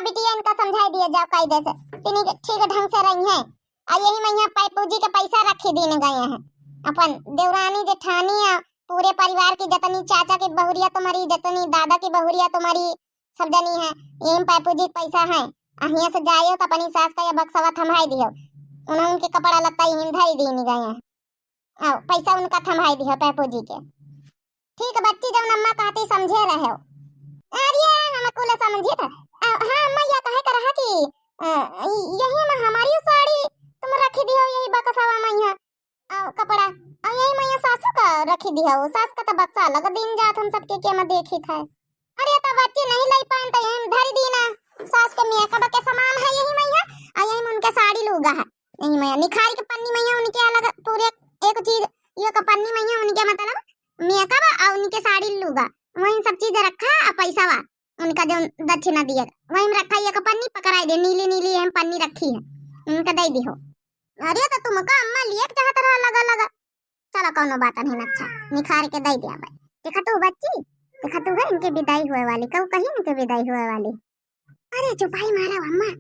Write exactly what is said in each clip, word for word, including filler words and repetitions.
बिटिया इनका समझाई दिया जाओ कायदे से, तिनी के ठीक ढंग से रही हैं। आ यही मइहाँ पैपू जी के पैसा रखी दीन गए हैं, अपन देवरानी जेठानी आ पूरे परिवार की, जतनी चाचा की बहुरिया तुम्हारी, जतनी दादा की बहुरिया तुम्हारी, सब जनी है। यही में पैपू जी के पैसा है, अहिया से जाइयो तो अपनी सास का ये बक्सवा थमाई दियो, उन्हें उनके कपड़ा लत्ता यही में धरी दीन गए हैं। आओ, पैसा उनका थमाई दियो पैपू जी के। ठीक बच्ची, जौन अम्मा कहती समझे रहे हो। अरे, हम कुल समझी था। आ, हाँ अम्मा, या कहे का रहा कि, अ, यही में हमारी साड़ी तुम रखी दियो, यही बक्सवा में यहाँ, आ, कपड़ा, आ, यही में यहाँ सासू का रखी दियो, सास का तो बक्सा अलग दीन जात हम सबके के में देखी था। अरे, तो बच्ची नहीं लाई पान तो यही में धरी दीना, सास के मेकअप के सामान है यही में यहाँ, आ यही में उनके साड़ी लूगा है, यही में निखारी के पन्नी में यहाँ उनके अलग पूरे एक चीज, ये का पन्नी में यहाँ उनके मतलब मेकअप और उनके साड़ी लूगा, वही सब चीज रखा, आ पैसा वा उनका जो दक्षिणा दिया, वही में रखा, ये का पन्नी पकड़ाई दे, नीली नीली हम पन्नी रखी है, उनका दे दी हो। अरे तो तुमका अम्मा लिए के चाहत रहा लगा लगा। चलो कौनो बात नहीं, अच्छा निखार के दे दिया भाई। देखा तू बच्ची, देखा तू है इनके विदाई हुए वाली, कब कहीं इनके विदाई हुए वाली। अरे चुपाई मारो अम्मा,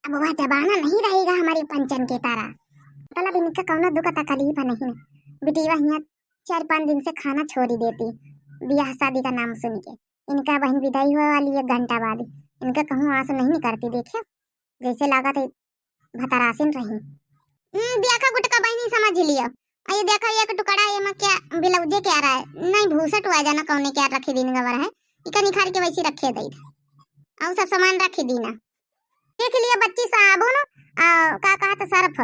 अब वह जमाना नहीं रहेगा हमारे पंचन के तारा। मतलब इनका कौनो दुख तकलीफ नहीं। बिटिया हियाँ चार पाँच दिन से खाना छोड़ी देती, ब्याह शादी का नाम सुन के। इनका बहन विदाई हुआ वाली एक घंटा बाद, इनका कहूँ आस नहीं निकलती। देखियो जैसे लागत है भतरासिन रही। हम्म, देखा गुटका बहनी समझ लियो। आ ये देखा एक टुकड़ा ये में क्या ब्लाउजे क्या रहा है, नहीं भूसट हुआ जाना कौने क्या रखी दीन गवर है, इका निखार के वैसी रखे दे। और सब सामान रखी दीना। देख लिया बच्ची साबुन, आ, का कहा था सर्फ,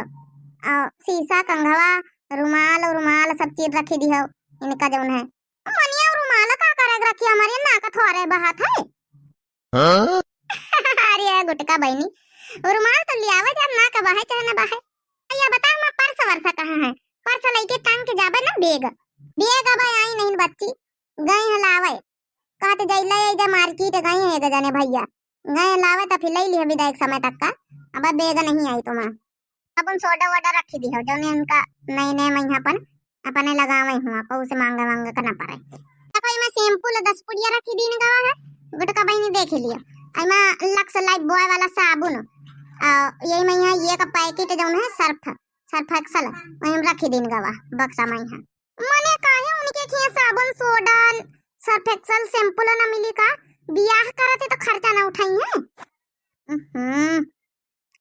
आ, शीशा, कंघवा, रुमाल और रुमाल सब चीज रखी दियो इनका जौन है। मनिया रुमाल का करे रखी हमारे नाक थोरे बहात है। हाँ? अरे गुटका बहनी, रुमाल तो लियावे जा, नाक बहाए चाहे ना बहाए। या बता मैं पर्स वर्स कहाँ है? पर्स लेके टांग के जाबे ना बैग। बैग अब आई नहीं बच्ची, गए हैं लावे। कहते जाई ले जा मार्केट गए हैं एक जने भैया। गए लावे तो फिर ले लिया विदा एक समय तक का। अब बैग नहीं आई तुम्हारा। साबुन सोडा वोडा रखी दिहो, जौने उनका नए नए मइहाँ अपन अपने लगावे हुआ, कहू से मांगे वांगे के ना पड़े। देखो, इमा शैम्पू ले दस पुड़िया रखी दीन गवा है, गुटका बहनी देख लियो। इमा लक्स लाइफ बॉय वाला साबुन, आ, यही मइहाँ ये का पैकेट जौन है सर्फ, सर्फ एक्सल, वही में रखी दीन गवा बक्सा मइहाँ। मने काहे उनके खिया साबुन, सोडा, सर्फ एक्सल, शैम्पू ना मिली का? बियाह करते तो खर्चा ना उठाई है। हम्म,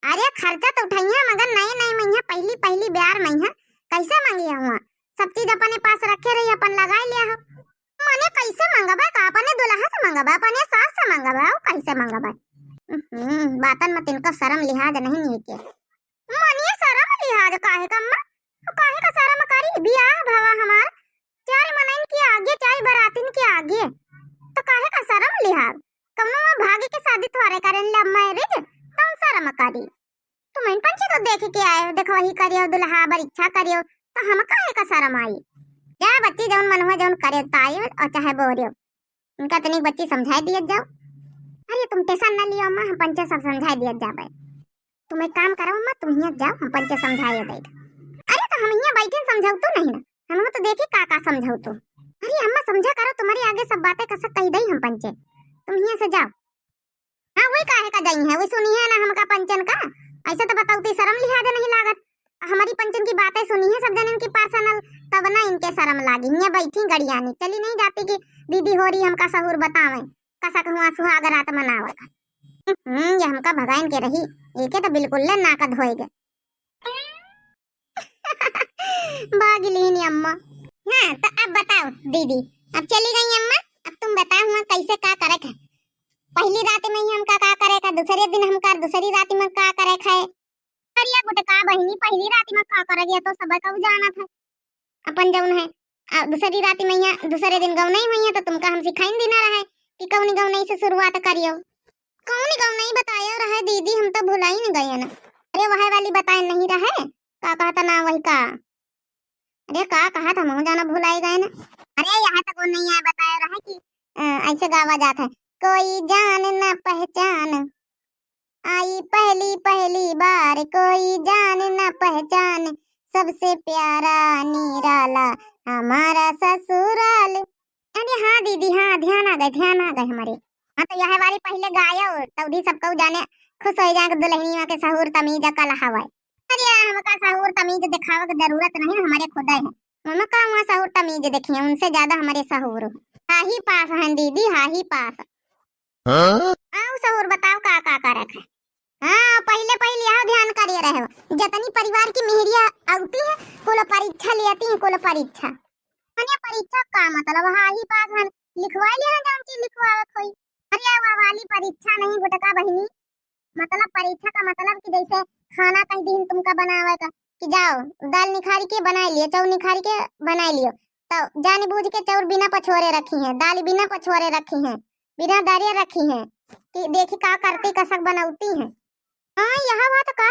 अरे खर्चा तो उठाइया, मगर नए नए मइहाँ, पहली पहली ब्यार मइहाँ, कैसे मांगी हुआ? सब चीज अपने पास रखे रही, अपन लगाए लिया हो। मने कैसे मंगबा का? अपने दुल्हा से मंगबा, अपने सास से मंगबा, और कैसे मंगबा? हम्म, बातन में तिनको शर्म लिहाज नहीं, नहीं के। मने शर्म लिहाज काहे का अम्मा? तो काहे का शर्म करी? बियाह भवा हमार, चार मनइन के आगे, चार बरातिन के आगे, तो काहे का शर्म लिहाज? कौनो भाग्य के शादी थोड़े करें love marriage, तब शर्म करी। तुम इन पंचे तो देख के आए हो, देखो वही करियो, दुल्हा बर इच्छा करियो, तो हम काहे का शर्म आई? जा बच्ची, जौन मन हुआ, जौन करे ताई और चाहे बोरियो, इनका तनिक बच्ची समझाए दिए जाओ। अरे तुम tension ना लियो अम्मा, हम पंचे सब समझाए दिए जाबे। तुम एक काम करो अम्मा, तुम हियाँ जाओ, हम पंचे समझाए दे। अरे तो हम हियाँ बैठे समझाऊ तो नहीं ना, हम तो देखे का का समझाऊ तो। अरे अम्मा समझा करो, तुम्हारे आगे सब बातें कसक कही दई हम पंचे, तुम हियाँ से जाओ। हाँ, वही काहे का जाई है, वही सुनी है ना हमका पंचन का। ऐसे तो बताऊ तो शर्म लिहाज नहीं लागत। हमारी पंचन की बातें सुनी है सब जनन की personal, तब ना इनके शर्म लागी। हियाँ बैठी गड़ियानी, चली नहीं जाती कि दीदी हो रही हमका सहूर बतावे, कसक हुआ सुहाग रात मनावत। हम्म, ये हमका भगाइन के रही, एके तो बिल्कुल ले नाक धोए गे। भाग लीन अम्मा। हाँ, तो अब बताओ दीदी, अब चली गई अम्मा, अब तुम बताओ हुआ कैसे का करे है? पहली रात में ही हमका का करे है, दूसरे दिन हमका दूसरी रात में का करे है? अरे गुटका बहिनी, पहली रात में का करे है तो सब कहू जानत है। अपन जौन है, आ, दूसरी रात में यहाँ दूसरे दिन गौनई हुई है तो तुमका हम सिखाइन देना रहे कि कौनी गौनई से शुरुआत करियो। कौनी गौनई बतायो रहे दीदी, हम तो भुलाइन गए ना। अरे वह वाली बताए नहीं रहे, का कहता ना वही का? अरे का कहत, हमहू जाना भुलाई गए ना। अरे यहाँ तक वो नहीं आए, बतायो रहे कि, अ, ऐसे गावा जात है, कोई जान ना पहचान, आई पहली पहली बार, कोई जान ना पहचान, सबसे प्यारा निराला हमारा ससुराल। अरे हाँ दीदी, हाँ, ध्यान आ गए, ध्यान आ गए हमारे। हाँ, तो यह वाली पहिले गायो, तौदी सबको जाने खुश होइ जाए कि दुलहनिया के सहूर तमीज अकल हवै। अरे, हमका सहूर तमीज देखावे के जरूरत नहीं, हमरे खुदै है। मम्मा का वहाँ सहूर तमीज देखिए, उनसे ज्यादा हमरे सहूर हो। हाही पास हैं दीदी, हाही पास। हाँ? आओ सहूर बताओ का का करत है। हाँ, पहिले पहिले यह ध्यान करिए रहे हो, जतनी परिवार की मेहरिया आउती है, कुल परीक्षा लेती है, कुल परीक्षा। अरे परीक्षा का मतलब, हाही पास हैं, लिखवा लिया है, जौन चीज लिखवावे कोई। अरे वह वाली परीक्षा नहीं गुटका बहिनी, मतलब परीक्षा का मतलब कि जैसे खाना कह दीन तुमका बनावे का कि जाओ दाल निखारी के बनाइ लियो, चाउर निखारी के बनाइ लियो, तो जान बूझ के चाउर बिना पछोरे रखी हैं, दाल बिना पछोरे रखी हैं, बिना दरे रखी हैं कि देखी का करती कसक बनौती हैं। हाँ, यह बात का?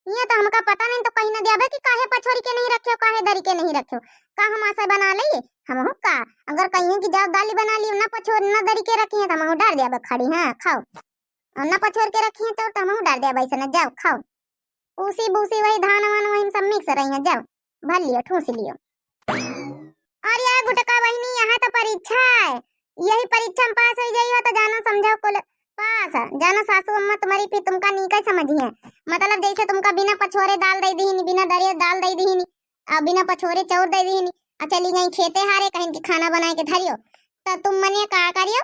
ये तो हमका पता नहीं, तो कहीं ना द्याबे कि काहे पछोरी के नहीं रखे हो, काहे दरी के नहीं रखे हो। का हम ऐसा बना ले? हमहू का, अगर कहीं कि जाओ दाल बना लियो, ना पछोर ना दरी के रखी है, तो हमहू डार द्याबे खड़ी, हाँ, खाओ। और ना पछोर के रखी है चाउर, तो हमहू डार द्याबे ऐसे ना, जाओ खाओ। पूसी बूसी वही धान वान वही सब मिक्स रही है, जाओ भर लियो, ठूस लियो। अरे यार गुटका बहिनी, यहाँ तो परीक्षा है, यही परीक्षा में पास होइ जाइयो तो जानो समझो कुल पास। जानो सासू अम्मा तुम्हारी फिर तुमका नीका समझी है, मतलब जैसे तुमका बिना पछोरे दाल दे दीनी, बिना दरे दाल दे दीनी, और बिना पछोरे चाउर दे दीनी, और चली गई खेते हारे कहीं की खाना बनाए के धरियो, तो तुम मने का करियो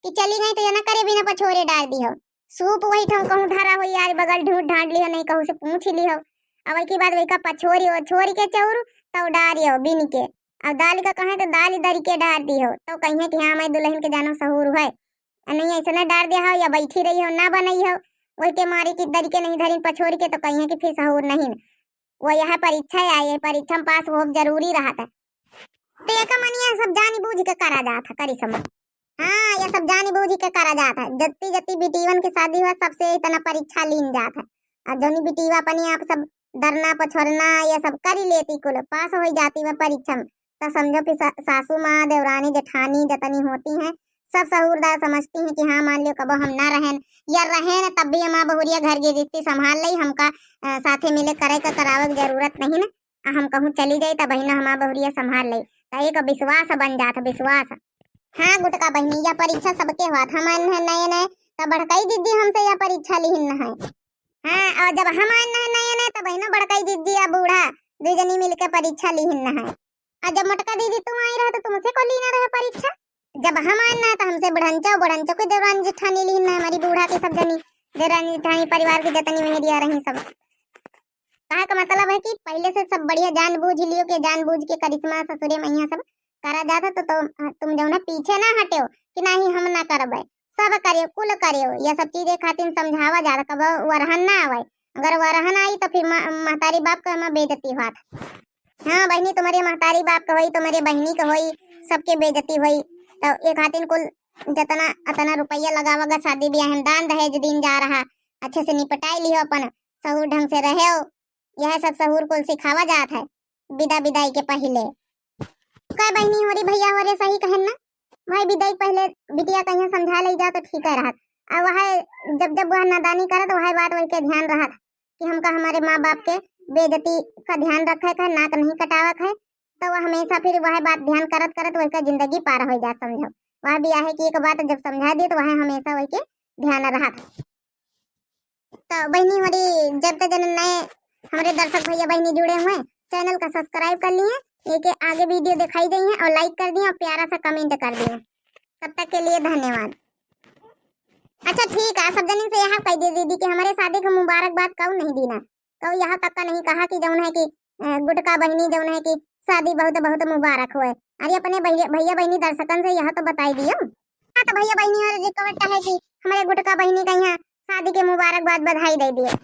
कि चली गई तो ये ना करे बिना पछोरे डार दिहो। सूप वही ठाउँ कहूँ धरा हो यार, बगल ढूंढ ढांड लिहो, नहीं कहूँ से पूछ लिहो। अब की बाद वही का पछोरी हो, छोरी के चाउर तब डारियो बिन के, अब दाल का कहे तो दाल दरी के डार दिहो, तो कहीं कि हाँ मैं दुलहन के जानो सहूर है, आ नहीं ऐसे ना डार दिया हो या बैठी रही हो ना बनई हो, वही के मारे कि दरी के नहीं धरी पछोरी के, तो कहीं कि फिर सहूर नहीं। वो यह परीक्षा है, ये परीक्षा में पास हो जरूरी रहत है। तो ये का मनिया सब जानी बूझ के करा जात है, करी समझ। हाँ, ये सब जानी बूझ के करा जात है। जत्ती जत्ती बिटीवन के शादी हुआ, सबसे इतना परीक्षा लीन जात है। और जोनी बिटीवा अपने आप सब दरना पछोरना ये सब करी लेती कुल, पास होइ जाती वह परीक्षा में। तो समझो कि सा-, सासू माँ, देवरानी, जेठानी जतनी होती हैं, सब सहूरदार समझती हैं कि हाँ, मान लियो कबो हम ना रहेन या रहेन, तब भी हमार बहुरिया घर गृहस्थी संभाल लई, हमका, अ, साथे मिले करे का करावे की जरूरत नहीं ना। आ हम कहूँ चली जाई, तब बहिना हमार बहुरिया संभाल लई। तो एक विश्वास बन जात है, विश्वास। हाँ गुटका बहिनी, यह परीक्षा सबके हुआ था, हम आए हैं नए नए, तब बड़काई दीदी हमसे यह परीक्षा लिहिन है। हाँ, और जब हम आए हैं नए नए, तब बहिनो बड़काई दीदी या बूढ़ा दुई जनी मिलके परीक्षा लिहिन है। और जब मोटका दीदी तू आई रहा, तो तुमसे को लीना रहे परीक्षा? जब हम आए ना, तो हमसे बुढ़ंचो, बुढ़ंचो के देवरानी जेठानी लिहिन है, हमारी बूढ़ा के सब जनी, देवरानी जेठानी परिवार के जतनी मेहरिया रही सब। कहे का मतलब है कि पहिले से सब बढ़िया जान बूझ लियो के जान बूझ के करिश्मा ससुरे मैया सब करा जात है, तो, तो तुम जौन है पीछे ना हटेओ कि नहीं हम ना करबे, सब करेओ, कुल करेओ। ये सब चीज एक खातिर समझावा जात है, कब वरहन ना आवे। अगर वरहन आई तो फिर मा-, महतारी बाप का हमार बेइज्जती होत। हाँ बहिनी, तुम्हरे महतारी बाप का होई, तुम्हरे बहिनी का होई, सबके बेइज्जती होई। तो एक खातिर कुल जतना अतना रुपया लगावा गा शादी ब्याह में, दान दहेज दीन जा रहा, अच्छे से निपटाई लिहो अपन, सहूर ढंग से रहेओ। यह सब सहूर कुल सिखावा जात है विदा विदाई के पहिले। का बहिनी हो रे, भैया हो रे, सही कहेन ना भाई, विदाई के पहिले बिटिया कहीं समझा ले जा तो ठीक है रहत। और वह जब जब वह नादानी करत, वह बात वही के ध्यान रहत कि हमका हमारे माँ बाप के बेइज्जती का ध्यान रखे का, नाक नहीं कटावे का है, तो वह हमेशा फिर वह बात ध्यान करत करत वही का जिंदगी पार हो जात, समझो। वह भी आहे कि एक बात जब समझा दिए तो वह हमेशा वही के ध्यान रहत। तो बहिनी हमारी जब तक जन नए हमारे दर्शक भैया बहिनी जुड़े हुए, channel का subscribe कर लिए, ये के आगे video दिखाई गई है और like कर दिए और प्यारा सा comment कर दिए। तब तक के लिए धन्यवाद। अच्छा ठीक है, सब जनी से यह कह दिए दीदी कि हमारे शादी को मुबारकबाद कऊ नहीं दीना, कऊ यहाँ तक का नहीं कहा कि जौन है कि, अ, गुटका बहिनी जौन है कि शादी बहुत बहुत मुबारक होए। अरे अपने भैया, भैया बहिनी दर्शकन से यह तो बताई दियो। हाँ तो भैया बहिनी और request है कि हमारे गुटका बहिनी का यहाँ शादी के मुबारकबाद बधाई दे दिए।